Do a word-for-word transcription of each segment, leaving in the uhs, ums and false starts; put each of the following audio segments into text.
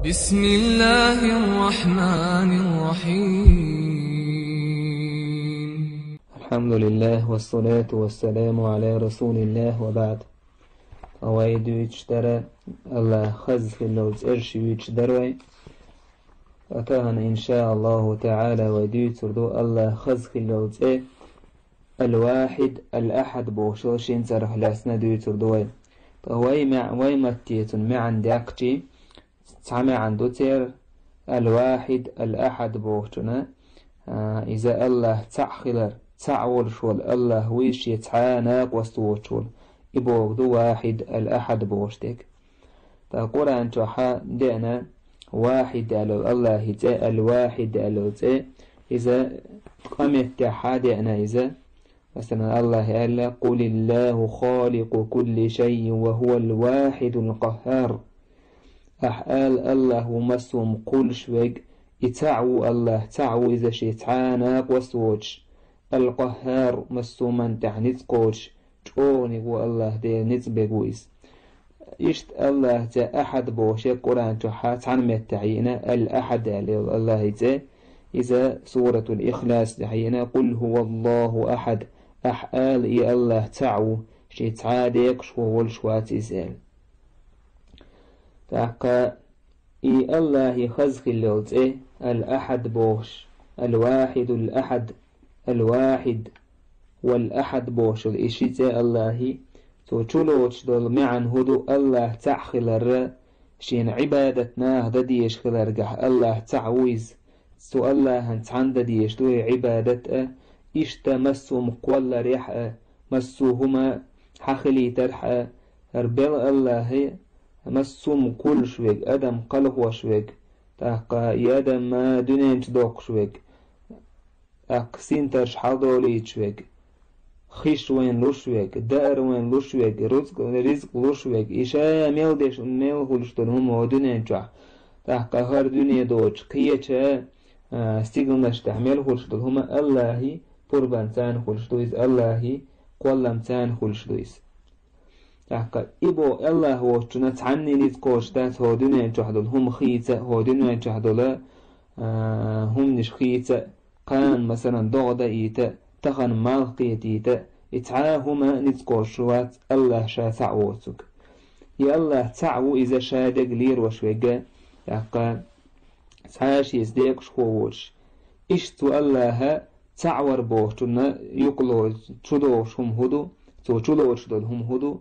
بسم الله الرحمن الرحيم. الحمد لله والصلاة والسلام على رسول الله وبعد. Вай дуьйцуш дара, Аллах хаза хиллал цӀераш юьйцуш дара вай. Атахан, иншааллаху та'ала, вай дуьйцур ду Аллах хаза хиллал цӀе, Аль-Вахид, Аль-Ахад бохуш йолу шин цӀарах лаьцна дуьйцур ду вай. Ткъа вай маьӀ-, вай матте цун маьӀна даккхачи, цхьа маьӀна ду церан, Аль-Вахид, Аль-Ахад бохучунна, а, иза Аллах цхьаъ хилар, цхьаъ волуш волу Аллах вуй, шен цхьа а накъост воцуш волу. И боху ду Вахид, Аль-Ахад бохуш дерг. Ткъа Къуръан чохь деана Вахид аьлла Аллахи цӀе, Аль-Вахид аьлла цӀе, иза ткъа меттехь деана иза. Масалан, Аллах аьлла: «Къулиллаху халикъу кулли шайин ва хувал вахидул къаххар». Ахь ала, Аллах ву массо а хӀума кхуллуш верг, и цхьаъ ву Аллах, цхьаъ ву иза шен цхьа а накъост воцуш, Аль-Къаххар, массо а хӀуманна тӀехь ницкъ кхочуш, чӀогӀаниг ву Аллах Дела, ницкъ берг ву иза. Иштта Аллах цӀе Ахьад бохуш Къуръан чохь цхьана меттехь йиъна, Аль-Ахьад аьлла йолу Аллахи цӀе, иза Суратул Ихлас тӀехь йиъна: «Къул хуваллаху ахьад», ахь ала, и Аллах цхьаъ ву, шен цхьа а декъашхо волуш вац иза аьлла. ТӀаккха и Аллахи хаза хиллал цӀе, Аль-Ахьад бохуш, Аль-Вахидул Ахьад, Аль-Вахид вал Ахьад бохуш йолу и ши цӀе Аллахи, цо чулоцуш долу маьӀна хӀун ду? Аллах цхьаъ хиларра, шена Ӏибадат наха дан дезаш хиларгахь, Аллах цхьаъ ву иза. Цу Аллахана цхьанна дан дезаш ду и Ӏибадат а, иштта массо а хӀума кхолларехь а, массо а хӀума хьан хилийтархь а, хӀара бел Аллахи массо а хӀума кхуллуш верг, адам кхалхош верг, тӀаккха и адам дуьнен чу доккхуш верг, тӀаккха синтарш хьалдолуьйтуш верг, хиш вайна луш верг, даар вайна луш верг, рузкъ, ризкъ луш верг, и ша мел деш, мел хуьлуш долу хӀума хӀокху дуьнен чохь, тӀаккха хӀара дуьне доцуш кхечу, а, стигалнаш тӀехь мел хуьлуш долу хӀума Аллахи пурбанца хуьлуш ду иза, Аллахи кхолламца хуьлуш ду иза. ТӀаккха и боху Аллах воцучунна цхьанна ницкъ кхочуш дац хӀокху дуьнен чохь долу хӀума хийца а, хӀокху дуьнен чохь долу, а, хӀуманаш хийца а, кхана, масалан, догӀа даийта а, тахана малх кхетийта а, и цхьа а хӀума ницкъ кхочуш вац, Аллах ша цхьаъ воцург. И Аллах цхьаъ ву иза ша дерг лелош верг, тӀаккха цхьа а шеца декъашхо воцуш. Иштта цу Аллаха цхьаъ вар бохучунна юкъало чудогӀуш хӀума хӀун ду, цо чулоцуш долу хӀума хӀун ду?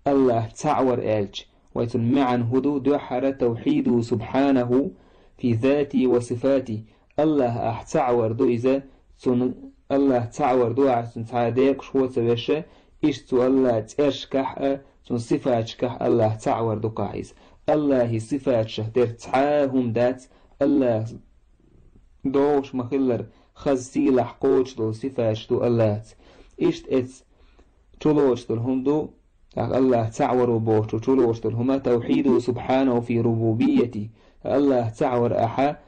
Аллах цхьаъ вар аьлча, вай цунна маьӀна хӀун ду? Дуьххьара тавхьиду субхьанаху фи зати ва сифати. Аллах ахь цхьаъ вар ду иза, цунна Аллах цхьаъ вар ду ахь, цунна цхьа а декъашхо ца веш, иштта цу Аллах цӀершкахь а, цунна сифаташкахь Аллах цхьаъ вар ду-кх ахь иза. Аллахи сифаташах тера цхьа а хӀума дац, Аллах догӀуш ма-хиллара, хаза, сийлахь, кхочуш долу сифаташ ду Аллаца. Иштта эцу чулоцуш долу хӀума ду, тӀаккха Аллах цхьаъ вар ву бохучу чулоцуш долу хӀума, тавхьиду субхьанаху фи рубубияти. Аллах цхьаъ вар ахьа,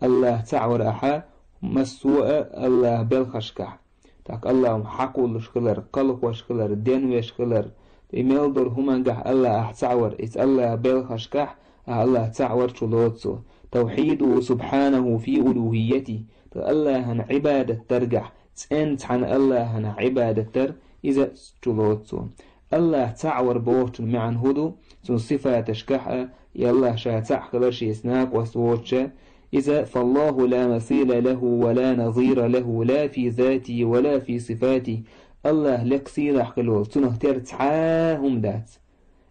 Аллах цхьаъ вар ахьа, массо а Аллах белхашкахь. ТӀаккха Аллах хьакхуллуш хилар, кхалхош хилар, денвеш хилар, и мел долу хӀумангахь Аллах ахь цхьаъ вар, иза Аллах белхашкахь ахь Аллах цхьаъ вар чулоцу цо. Тавхьиду субхьанаху фи улухияти. Ткъа Аллахана Ӏибадат даргахь, цӀен цхьана Аллахана Ӏибадат дар, иза чулоцу цо. Аллах цхьаъ вар бохучун маьӀна хӀун ду? Цун сифаташкахь а, и Аллах ша цхьаъ хилар шеца накъост воцуша, иза: «Фаллаху ла масила лаху ва ла назира лаху ла фи зати ва ла фи сифати». Аллах лекха, сийлахь хила волу, цунах тера цхьа а хӀума дац.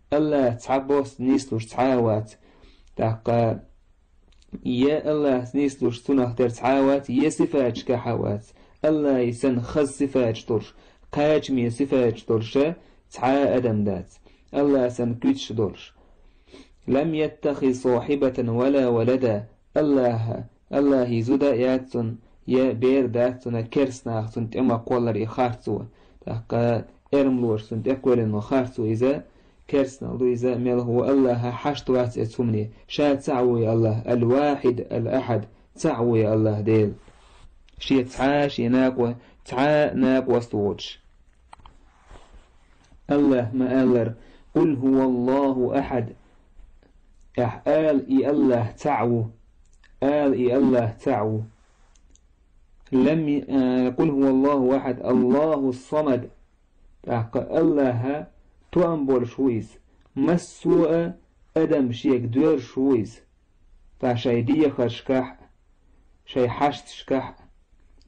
Аллах цхьабосса нислуш цхьа а вац. ТӀаккха я Аллах нислуш цунах тера цхьа а вац, я сифаташкахь а вац. Аллахи санна хаза сифаташ долуш, кхачаме сифаташ долуша цхьа а адам дац. Аллах санна куьцаш долуш. «Лам яттахиз сахибатан ва ла валада». Аллаха, Аллахи зуда а яц цунна, я бер дац цунна, керстанаха цунна тӀе ма кхоллара и харцо. ТӀаккха эрмалоша цунна тӀе кхоьллина харцо иза, керстанал ду иза, мелхо ву Аллаха хьашт вац эцу хӀумане. Ша цхьаъ ву и Аллах, Аль-Вахид, Аль-Ахад, цхьаъ ву и Аллах Дела. Шен цхьа, шен накъо-, цхьа накъост воцуш. Аллах ма-аллара: «Къул хуваллаху ахьад». Ахь ала и Аллахь цхьаъ ву. Ала и Аллахь цхьаъ ву. Лам, э, قل هو الله أحد، الله الصمد. ТӀаккха Аллахь тоам болуш ву иза. Массо а адам шега доьрзуш ву иза. Ткъа шайн дехаршкахь а, шайн хьашташкахь а,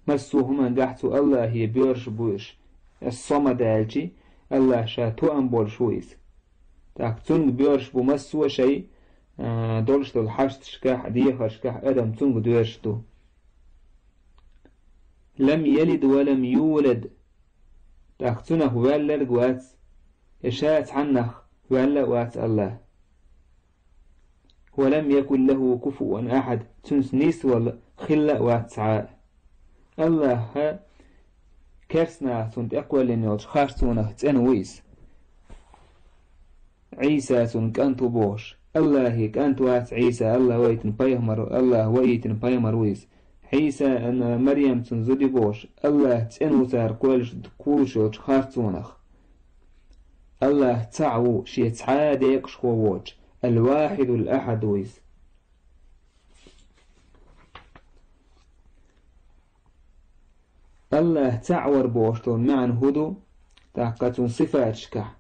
массо а хӀумангахь цу Аллахье боьрзуш бу уьш. Ас-Самад аьлча, Аллахь ша тоам болуш ву иза. ТӀаккха цунга боьрзуш бу массо а шайн, а, долуш долу хьашташкахь а, дехаршкахь а адам цунга доьрзуш ду. Лам ялид ва лам юлад. ТӀаккха цунах ваьлларг вац, я ша цхьаннах ваьлла а вац Аллахь. Ва лам якун лаху куфуван ахьад, цуьнца нисвала хилла а вац цхьа а. Аллахь керстанаха цунна тӀекхоьллина йолчу харцонах цӀена ву иза. Ӏийса цунна кӀант ву бохуш, Аллахье кӀант вац Ӏийса, Аллахь ваийтина пайхамар, Аллахь ваийтина пайхамар ву иза. Ӏийса, ан-, Марьям цунна зуда ю бохуш, Аллахь цӀена ву цара кхоьллуш, кхуллуш йолчу харцонах. Аллахь цхьаъ ву, шен цхьа а декъашхо воцуш, Ал-Вахьидул Ахьад ву иза. Аллахь цхьаъ вар бохуш долу маьӀна хӀун ду? ТӀаккха цуьнан сифаташкахь.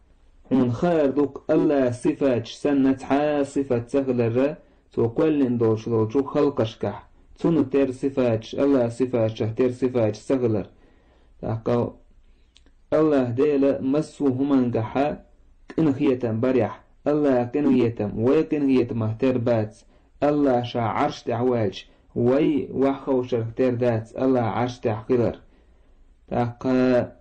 Хьуна хаар ду-кх, Аллахьан сифаташ санна цхьа а сифат ца хиларра, цо кхоьллина долуш долчу халкъашкахь. Цунна тера сифаташ, Аллахьан сифаташах тера сифаташ ца хилар. ТӀаккха Аллахь Дела массо а хӀумангахьа къинхетам барехь, Аллахьан къинхетам вай къинхетамах тера бац. Аллахь ша Ӏарш тӀехь ваьлча, вай ваьххавшарх тера дац Аллахь Ӏарш тӀехь хилар. ТӀаккха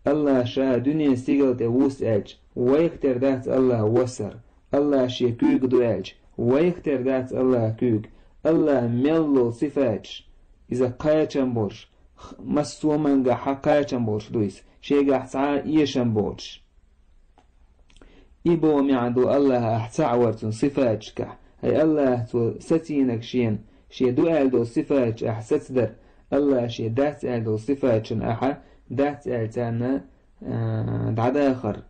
Аллахь ша дуьнен стигала тӀе вуссу аьлча, вайх тера дац Аллахь вассар. Аллахь шен куьйга ду аьлча, вайх тера дац Аллахьан куьйга. Аллахьан мел долу сифаташ, иза кхачам болуш, х-, массо а мангахьа кхачам болуш ду иза, шегахь цхьа а эшам боцуш. И боху маьӀна ду Аллахь ахь цхьаъ вар цуьнан сифаташкахь. Хьай Аллахь цо сацийнарг шена, шен ду аьлла долу сифаташ ахь сацадар, Аллахь шен дац аьлла долу сифаташна ахьа дац аьлла царна, а, дӀадахар.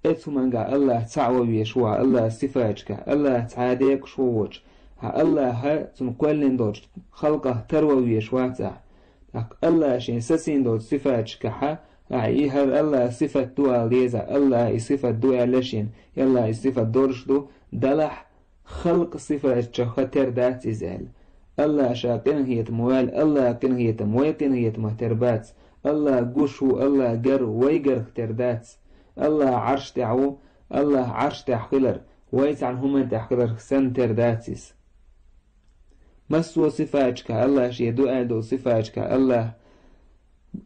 Эцу хӀумангахь Аллахь цхьаъ ван везаш ву ахь, Аллахьан сифаташкахь, Аллахь цхьа а декъашхо воцуш, ахь Аллахьа цунна кхоьллина долчу халкъах тара ван везаш вац ахь. ТӀаккха Аллахь шен сацийна долчу сифаташкахьа, ахь и хӀара Аллахьан сифат ду ала деза, Аллахьа и сифат ду аьлла шена, Аллахьа и сифат долуш ду, делахь халкъан сифаташха тера дац иза аьлла. Аллахь ша къинхетам ву аьлла, Аллахьан къинхетам вай къинхетамах тера бац. Аллахь гуш ву, Аллахь гар ву, вай гарх тера дац. Аллахь Ӏарш тӀехь ву, Аллахь Ӏарш тӀехь хилар, вай цхьана хӀуманна тӀехь хиларх санна тера дац иза. Массо а сифаташкахь Аллахь шен ду аьлла долу сифаташкахь Аллахь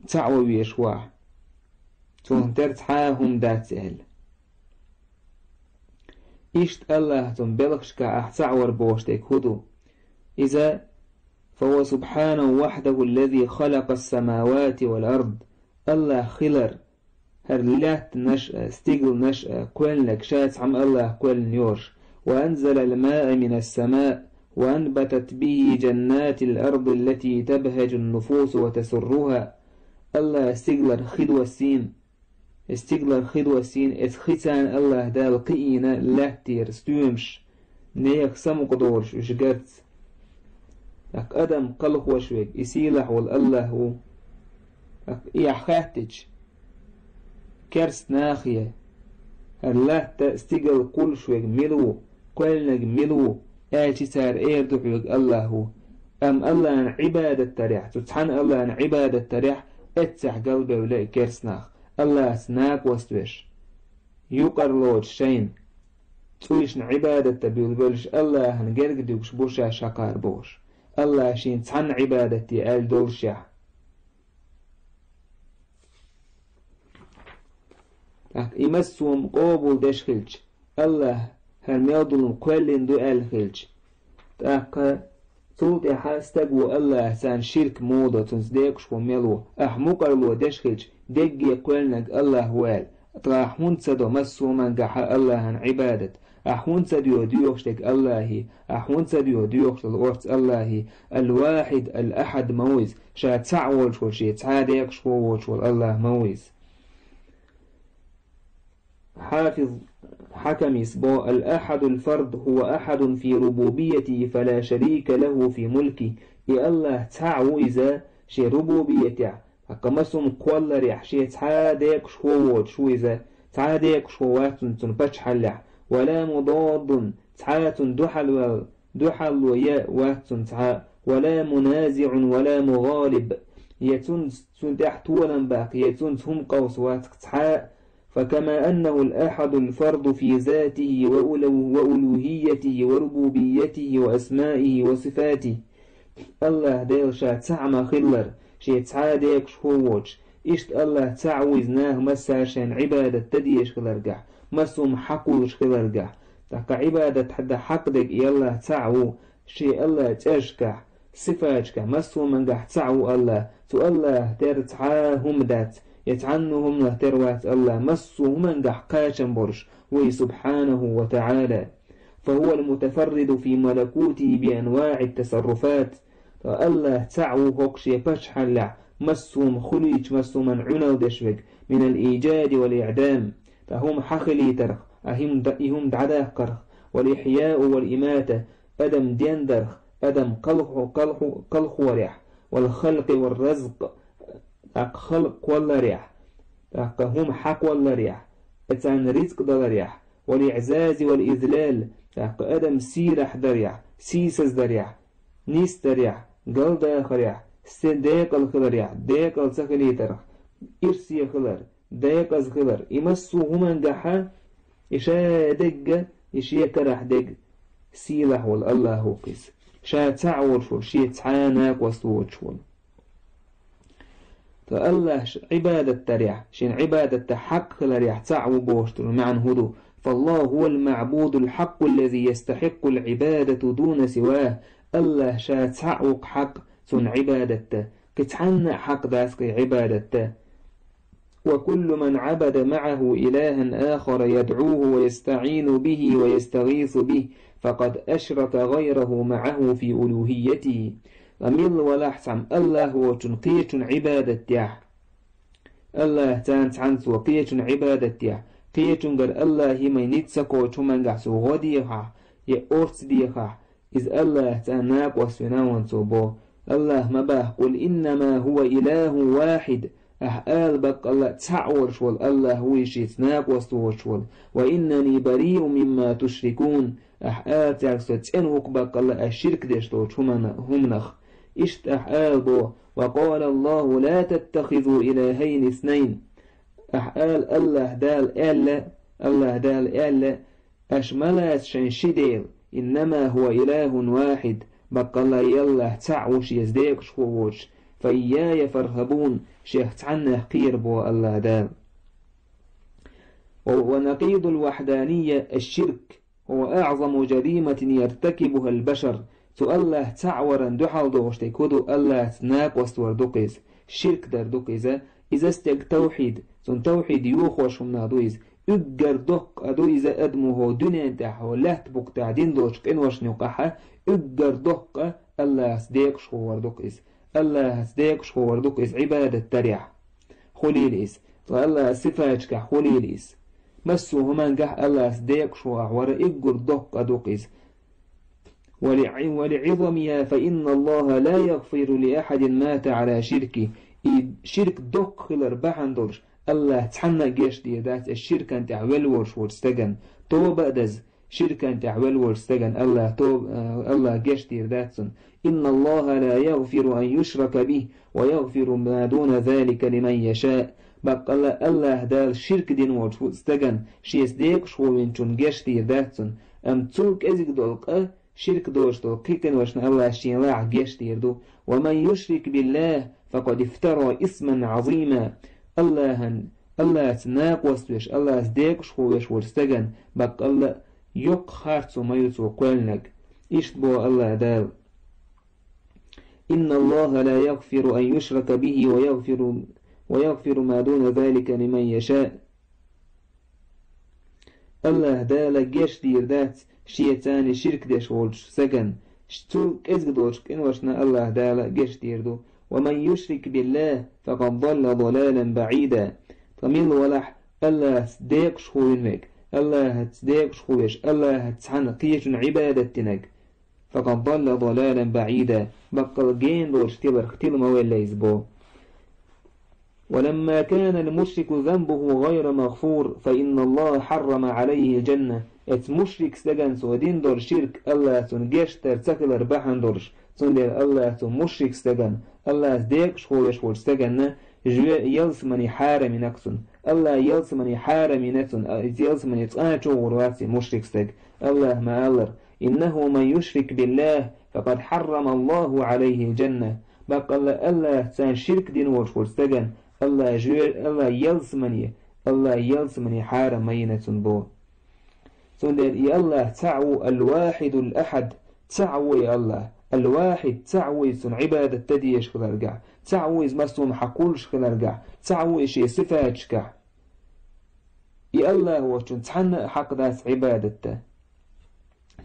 цхьаъ ван везаш ву ахь. Цунах тера цхьа а хӀума дац аьлла. Иштта Аллахь цуьнан белхашкахь ахь цхьаъ вар бохуш дерг хӀун ду? Иза: فهو سبحانه وحده الذي خلق السماوات والأرض. Аллахь хилар, хӀара лаьттанаш а, стигланаш а кхоьллинарг ша цхьамма Аллахь кхоьллина йоцуш. وأنزل الماء من السماء وأنبتت به جنات الأرض التي تبهج النفوس وتسرها. Аллахьа стиглара хи доссийна. И стиглара хи доссийна, эцу хица Аллахь Дала кхиийна лаьттера стоьмаш, нехан самукъа долуш уьш гарца. ТӀаккха адам кхалхош верг и сийлахь волу Аллахь ву. ТӀаккха и ахь хаьттича, керста нахе, хӀара латта а, стигала кхуллуш верг мила ву, кхоьллинарг мила ву, аьлча цара эр ду хьоьга Аллахь ву. Амма Аллахьна Ӏибадат дарехь, цу цхьана Аллахьна Ӏибадат дарехь, эццехь галбевлла и керста нах, Аллахьца накъост веш. Юкъарлоцу шайна цӀуйшна Ӏибадат дан буьйлабеллаш Аллахьна герга дуьгуш бу шаьш хьакхар бохуш. Аллахь шена цхьанна Ӏибадат де аьлла доллушехь. ТӀаккха и массо а къобал деш хилча, Аллахь хӀара мел долу кхоьллина ду аьлла хилча, тӀаккха цул тӀаьхьа стаг ву Аллахьца ширк муха до, цуьнца декъашхо мел ву, ахь мукъарло деш хилча, дегге кхоьллинарг Аллахь ву аьлла, ткъа ахь хӀунда ца до массо а мангахьа Аллахьна Ӏибадат? Ахь хӀунда ца доьху доьхуш дерг Аллахье? Ахь хӀунда ца доьху доьхуш долу орца Аллахье? Ал-Вахьид, Ал-Ахьад ма ву иза, ша цхьаъ волуш волу, шен цхьа а декъашхо воцуш волу Аллахь ма ву иза. Хьафиз, Хьакамис бо: «الأحد الفرد هو أحد في ربوبيته فلا شريك له في ملكه». И Аллахь цхьаъ ву иза шен рубубиятехь, тӀаккха массо а хӀума кхолларехь, шен цхьа а декъашхо воцуш ву иза, цхьа а декъашхо вац цуьнан цуьнан пачхьаллехь, «ولا مضاد», цхьа а цунна дуьхьал ваьлла, дуьхьало ян вац цунна цхьа а, «ولا منازع ولا مغالب», я цунна, цунна тӀехь толам баккха, я цунца хӀума къовса вац цхьа а. «فكما أنه الأحد الفرد في ذاته وألو-، وألوهيته وربوبيته وأسمائه وصفاته». Аллахь Дела ша цхьаъ ма-хиллара, шен цхьа а декъашхо воцуш, иштта Аллахь цхьаъ ву иза наха массара шайна Ӏибадат дан дезаш хиларгахь, массо а хӀума хьакхуллуш хиларгахь. ТӀаккха Ӏибадат дан хьакъ дерг и Аллахь цхьаъ ву, шен Аллахь цӀерашкахь, сифаташкахь, массо а хӀумангахь цхьаъ ву Аллахь. Цу Аллахьан тера цхьа а хӀума дац, я цхьанна а хӀуманах тера вац Аллахь, массо а хӀумангахь кхачам болуш ву и, سبحانه وتعالى. «فهو المتفرد في ملكوته بأنواع التصرفات». Аллахь цхьаъ ву хӀокху шен пачхьаллехь, массо а хӀума хуьлуьйтуш, массо а хӀуманна Ӏуналла деш верг, «من الإيجاد والإعدام», тӀаккха хӀума хьахилийтарх, а хӀума д-, и хӀума дӀадаккхарх, «والإحياء والإماتة», адам дендарх, адам кхалхо-, кхалхо-, кхалхорехь, «والخلق والرزق», тӀаккха халкъ кхолларехь, тӀаккха хӀума хьакхолларехь, царна рицкъ даларехь, «والإعزاز والإذلال», тӀаккха адам сийлахь дарехь, сийсаздарехь, нисдарехь, галдахарехь, стен декъала хиларехь, декъала ца хилийтарх, ирсе хилар, декъаза хилар, и массо а хӀумангахьа, и ша дегга, и шен карахь дегга сийлахь волу Аллахь ву-кх иза. Ша цхьаъ волуш волу, шен цхьа а накъост воцуш волу. Ткъа Аллахьа Ӏибадат дарехь, шен Ӏибадат дан хьакъ хиларехь цхьаъ ву бохуш долу маьӀна хӀун ду? «فالله هو المعبود الحق الذي يستحق العبادة دون سواه». Аллахь ша цхьаъ ву-кх хьакъ, цунна Ӏибадат дан. Кхин цхьанна а хьакъ дац-кх и Ӏибадат дан. «وكل من عبد معه إلها آخر يدعوه ويستعين به ويستغيث به فقد أشرك غيره معه في ألوهيته». Ткъа милла валахь цхьамма Аллахь воцчунна кхечунна Ӏибадат дехь, Аллахьца цхьаьнцо кхечунна Ӏибадат дехь, кхечуьнгара Аллахье ма ницкъ ца кхочу хӀумангахь цо гӀо дехахь, я орца дехахь, иза Аллахьца накъост вина ван цо бо. Аллахьа ма боху: «قل إنما هو إله واحد». Ахьа ала баккъалла а цхьаъ волуш волу Аллахь ву иза шеца накъост воцуш волу. «وإنني بريء مما تشركون». Ахьа ала цаьрга со цӀена ву-кх баккъалла а аш ширк деш долчу хӀумана-, хӀуманах. Иштта ахьа ала бо: «وقال الله لا تتخذوا إلهين اثنين». Ахьа ала Аллахь Дала аьлла, Аллахь Дала аьлла, аш ма лаца шайн ши дела, «إنما هو إله واحد», баккъалла а и Аллахь цхьаъ ву шеца декъашхо воцуш, «فإياي فارهبون», шех цхьаннех кхера бо Аллахь Дала. «و، ونقيض الوحدانية الشرك، وهو أعظم جريمة يرتكبها البشر». Цу Аллахь цхьаъ варан дуьхьал догӀуш дерг хӀун ду? Аллахьца накъост вар ду-кх иза, ширк дар ду-кх иза, иза стеган тавхьид, цунна тавхьид йохош хӀуманах ду иза. Уггар доккха а ду иза адамо хӀокху дуьнен тӀехь, хӀокху лаьттан букъа тӀехь дина долчу къиношна юкъахьа, уггар доккха а Аллахьца декъашхо вар ду-кх иза. Аллахьца декъашхо вар ду-кх иза Ӏибадат дарехь. Хуьлийла иза. Ткъа Аллахьан сифаташкахь хуьлийла иза. Массо а хӀумангахь Аллахьца декъашхо ахь вар уггар доккха а ду-кх иза. «ول، ولعظمها فإن الله لا يغفر لأحد مات على شرك». И ширк доккха хилар бахьана долуш, Аллахь цхьанна а геч дийр дац аш ширкан тӀехь велла волуш волчу стеган, тоба а даза, ширкан тӀехь велла волчу стеган Аллахь то-, Аллахь геч дийр дац цунна. «إن الله لا يغفر أن يشرك به ويغفر ما دون ذلك لمن يشاء». Баккъалла а Аллахь Дала ширк дина волчу стеган, шеца декъашхо винчунна геч дийр дац цунна, амма цул кӀезиг долу къа, ширк доцуш долу кхин къиношна Аллахь шен лаахь геч дийр ду. «ومن يشرك بالله فقد افترى إثما عظيما». Аллахьан, Аллахьца накъост веш, Аллахьца декъашхо веш волчу стеган, баккъалла а, йоккха харцо ма ю цо кхоьллинарг. Иштта боху Аллахь Дала: «إن الله لا يغفر أن يشرك به ويغفر، ويغفر ما دون ذلك لمن يشاء». Аллахь Дала геч дийр дац шеца ширк деш волчу стеган, цул кӀезиг долчу къиношна Аллахь Дала геч дийр ду. «ومن يشرك بالله فقد ضل ضلالا بعيدا». Ткъа милла валахь Аллахьца декъашхо вина верг, Аллахьаца декъашхо веш, Аллахьаца цхьана кхечунна Ӏибадат динарг, فقد ضل ضلالا بعيدا, баккъала гена долуш тиларх тила ма велла иза бо. ولما كان المشرك ذنبه غير مغفور، فإن الله حرم عليه الجنة. Эцу мушрик стеган цо дина долу ширк Аллахьа цунна гечдар ца хилар бахьана долуш, цундела Аллахьа цу мушрик стеган, Аллахьаца декъашхо веш волчу стеганна, жоь-, ялсамани хьарам йина-кх цунна. Аллахьа ялсамани хьарам йина цунна, а, иза ялсамани цкъа а чугӀур вац и мушрик стаг. Аллахьа ма-аллара: إنه من يشرك بالله فقد حرم الله عليه الجنة. Баккъалла Аллахьаца ширк дина волуш волчу стагана Аллахьа жоь-, Аллахьа ялсамани, Аллахьа ялсамани хьарам ма йина цунна бо. Цундела и Аллахь цхьаъ ву, Аль-Вахьидуль-Ахьад, цхьаъ ву и Аллахь. Аль-Вахьид, цхьаъ ву иза цунна Ӏибадат дан дезаш хиларгахь, цхьаъ ву иза массо а хьакхуллуш хиларгахь, цхьаъ ву и шен сифаташкахь. И Аллахь воцчунна цхьанна а хьакъ дац Ӏибадат дан.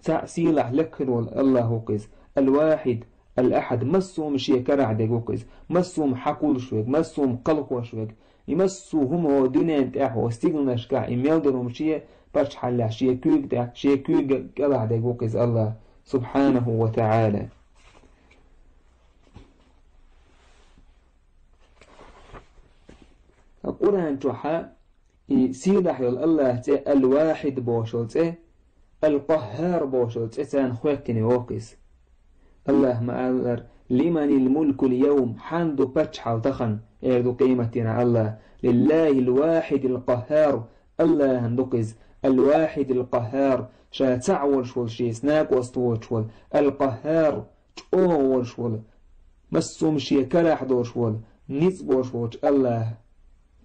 Цхьаъ сийлахь лекха хила волу Аллахь ву-кх иза. Аль-Вахьид, Аль-Ахьад, массо а шен карахь дерг ву-кх иза. Массо а хьакхуллуш верг, массо а кхалхош верг. И массо а хӀума хӀокху дуьнен тӀехь, хӀокху стигланашкахь, и мел долу хӀума шен пачхьаллехь, шен куьйга тӀехь, шен куьйга кӀелахь дерг ву-кх иза Аллахь, субхьанаху ва таӀала. Къуръан чохь а и сийлахь йолу Аллахь цӀе, Аль-Вахьид бохуш йолу цӀе, Аль-Къаххар бохуш йолу цӀе царна хӀоьттина йогӀу-кх иза. Аллахьа ма-аллара: «Лиманиль мулькуль явм», хьан ду паччахьалла тахана, эр ду къематдийнахь Аллахьа. «Лиллахьиль вахьидиль къаххар», Аллахьан ду-кх иза, Аль-Вахьидиль къаххар, ша цхьаъ волуш волу, шеца накъост воцуш волу, Аль-Къаххар, чӀогӀа волуш волу, массо а шен карахь долуш волу, ницкъ болуш волчу Аллахьа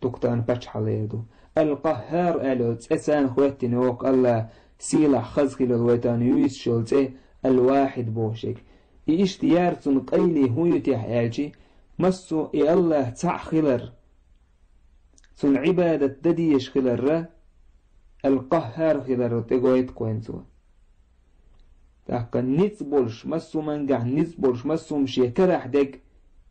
ду-кх тахана паччахьалла, эр ду. Аль-Къаххар аьлла йолу цӀе царна хӀоьттина йогӀу-кх Аллахьа, сийлахь хаза хила йолу, вай тахана юьйцуш йолу цӀе Аль-Вахьид бохуш ерг. И иштта яра цунна къайле хӀун ю техьа аьлча, массо а и Аллахь цхьаъ хилар, цунна Ӏибадат дан дезаш хиларра, Аль-Къаххар хиларра тӀегойту-кх вайна цо. ТӀаккха ницкъ болуш, массо а мангахь ницкъ болуш, массо а шен карахь дерг,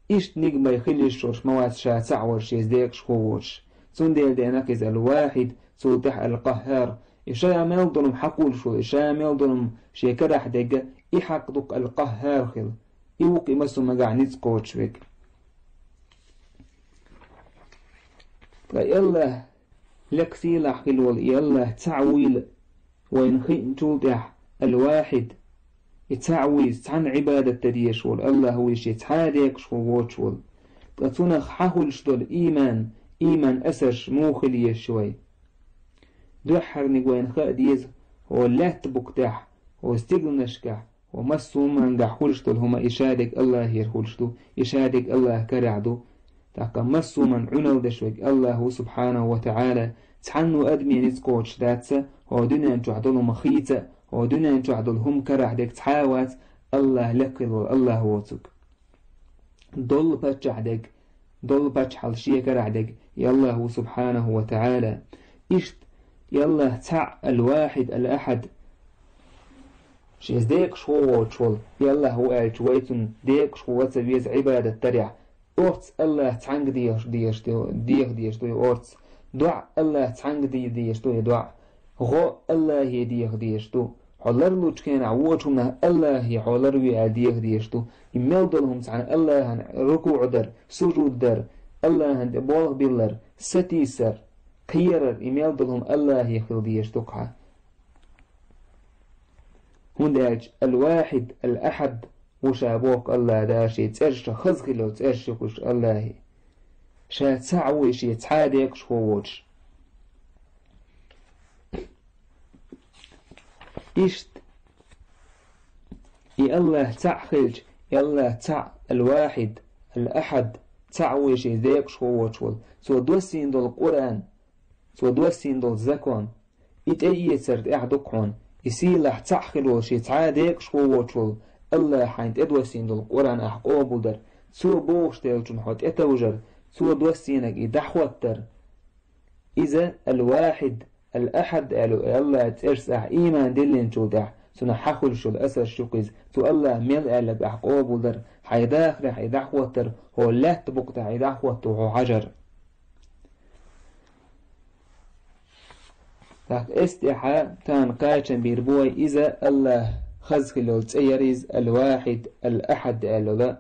иштта нигамай хила йиш йолуш ма вац ша цхьаъ волуш, шеца декъашхо воцуш. Цундела деана-кх иза Аль-Вахьид, цул тӀаьхьа Аль-Къаххар. И ша мел долу хӀума хьакхуллуш волу, и ша мел долу хӀума шен карахь дерг, и хьакъ ду-кх Аль-Къаххар хила. И ву-кх и массо а мангахь ницкъ кхочуш верг. Ткъа и Аллахь лекха сийлахь хила волу, и Аллахь цхьаъ вуйла, вайна хиъначул тӀаьхьа Аль-Вахьид, и цхьаъ ву иза, цхьанна Ӏибадат дан дезаш волу Аллахь ву иза, шен цхьа а декъашхо воцуш волу. Ткъа цунах хьахуллуш долу ийман, ийман асарш муха хила еза вай? Дуьххьарниг вайна хаа деза, хӀокху лаьтта букъа тӀехь, хӀокху стигланашкахь, хӀокху массо а мангахь хуьлуш долу хӀума и шадерг Аллахьера хуьлуш ду, и шадерг Аллахьан карахь ду. ТӀаккха массо а Ӏуналла деш верг Аллахь ву, субхьанаху ва таӀала, цхьанна а адаме ницкъ кхочуш дац, хӀокху дуьнен чохь долу хӀума хийца, хӀокху дуьнен чохь долу хӀума карахь дерг цхьа а вац, Аллахь лекха хила волу Аллахь воцург. Доллу паччахь дерг, доллу паччахьалла шен карахь дерг и Аллахь ву, субхьанаху ва таӀала. Иштта и Аллахь цхьаъ, Аль-Вахьид, Аль-Ахьад. Шеца декъашхо воцуш волу и Аллахь ву аьлча, вай цунна декъашхо ван ца веза Ӏибадат дарехь. Орца Аллахь цхьаьнга дехаш, дехаш ду, деха дезаш ду и орца. ДоӀа Аллахь цхьаьнга де дезаш ду и доӀа. ГӀо Аллахье деха дезаш ду. Хьо ларлучу хенахь вочу хӀуманах Аллахье хьо ларве аьлла деха дезаш ду. И мел долу хӀума цхьаьна Аллахьан рукуӀ дар, сужуд дар, Аллахьан тӀе болх биллар, сатийсар, кхерар, и мел долу хӀума Аллахье хила дезаш ду-кх хьан. ХӀунда аьлча Аль-Вахьид, Аль-Ахьад ву ша боху Аллахь Дала, шен цӀераш хаза хила йолу цӀераш ю-кх уьш Аллахье. Ша цхьаъ ву и, шен цхьа а декъашхо воцуш. Иштта, и Аллахь цхьаъ хилча, и Аллахь цхьаъ, Аль-Вахьид, Аль-Ахьад, цхьаъ ву и, шен декъашхо воцуш волу. Цо доссийна долу Къуръан, цо доссийна долу закон, и тӀеэцар тӀехь ду-кх хьуна, и сийлахь цхьаъ хила волу, шен цхьа а декъашхо воцуш волу Аллахь хьайна тӀедоссийна долу Къуръан ахь къобалдар, цо бохуш деллачунна хьо тӀетовжар, цо доссийнарг и дӀахӀоттар. Иза Аль-Вахьид, Аль-Ахьад аьлла Аллахьан цӀерашца ахь ийман диллинчул тӀаьхьа, цунах хьахуьлуш йолу асарш ю-кх иза, цу Аллахьа мел аьлларг ахь къобалдар, хьайн дахарехь и дӀахӀоттар, хӀокху лаьтта букъа тӀехь и дӀахӀотто хьо хьажар. ТӀаккха эс тӀехьа тхан кхачам бийр бой иза Аллах хаза хилол цӀе яр иза, Аль-Вахид, Аль-Ахад аьлла,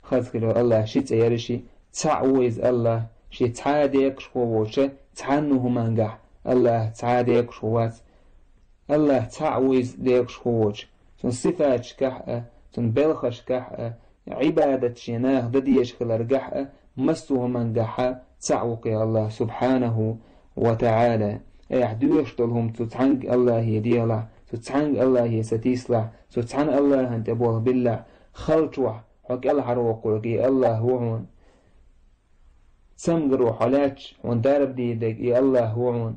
хаза хилол Аллах ши цӀе яр ши, цхьаъ ву иза Аллах, ши цхьа декъашхо воцу, цхьанна хӀумангахь Аллах цхьа декъашхо вац. Аллах цхьаъ ву иза декъашхо воцу, цун сифаташкахь а, цун белхашкахь а, Ӏибадат шен наха дан дезаш хиларгахь а, массо а хӀумангахьа цхьаъ ву кхе Аллах субхьанаху ва таӀала. Айхьа доьшуш долу хӀума цу цхьаьнга Аллахе делахь, цу цхьаьнга Аллахе сатийсалахь, цу цхьана Аллахана тӀе болх биллахь, халчохь хьо кӀелхьарвоккхург и Аллах ву хьуна. Цамгаро хьо лаьтташ, хьуна дарба дийр дерг и Аллах ву хьуна.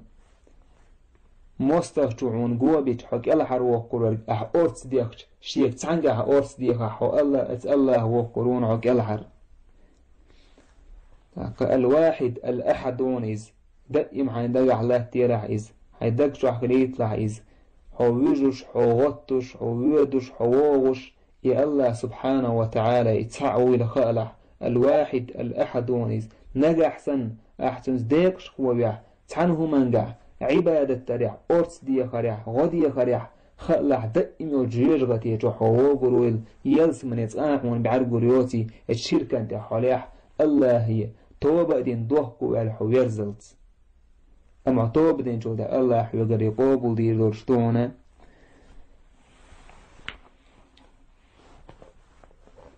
МостагӀчо хьуна го бича хьо кӀелхьарвоккхург ахь орца дехча, шега цхьаьнгахь орца дехахь хьо Аллах, оцу Аллах воккхур ву хьуна хьо кӀелхьара. ТӀаккха Аль-Вахид, Аль-Ахад ву хьуна иза. Даим хьайн дагахь латтаделахь иза. Хьайн даг чохь хилийталахь иза. Хьо вуьжуш, хьо гӀоттуш, хьо воьдуш, хьо вогӀуш, и Аллах субхьанаху ва таӀала и цхьаъ вуйла хаалахь, Аль-Вахид, Аль-Ахад ву хьуна иза. Нагахь санна, ахь цуьнца декъашхо вехь, цхьана хӀумангахь, Ӏибадат дарехь, орца дехарехь, гӀо дехарехь, хаалахь даим йолчу жоьжахате чохь хьо вогур вуйла, ялсамане цкъа а хьуна бӀаьргур йоций, оцу ширкан тӀехь хьо лехь, Аллахе, тоба а дина дохко ваьлла хьо верзалц. Амма хьо тоба динчул тӀаьхьа Аллах хьоьгара къобалдийр долуш ду хьуна.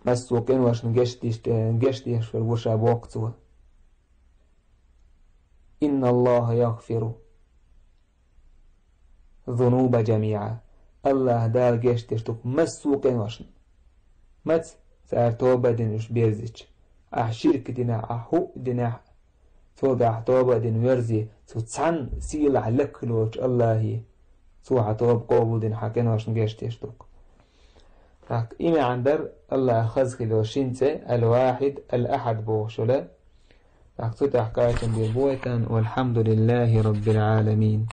Массо а къиношна гечдеш, гечдеш верг ву ша боху цо. Инна Аллаха ягӀфиру зунуба жамиӀа. Аллах Дала гечдеш ду массо а къиношна. Маца? Цара тоба а дина уьш берзича. Ахь ширк динехь, ахь хӀуъ динехь, цул тӀаьхьа тоба а дина верзе, цу цхьана сийлахь лакха лоцу Аллахе, цо хьан тоба къобалдина, хьан къиношна гечдеш ду-кх. ТӀаккха и маьӀна дара Аллах хаза хилла шин цӀе, Аль-Вахид, Аль-Ахад бохуш йолу. ТӀаккха цу тӀехь кхачам бийр бу вай тхан, валхьамдулиллахи раббил Ӏаламин.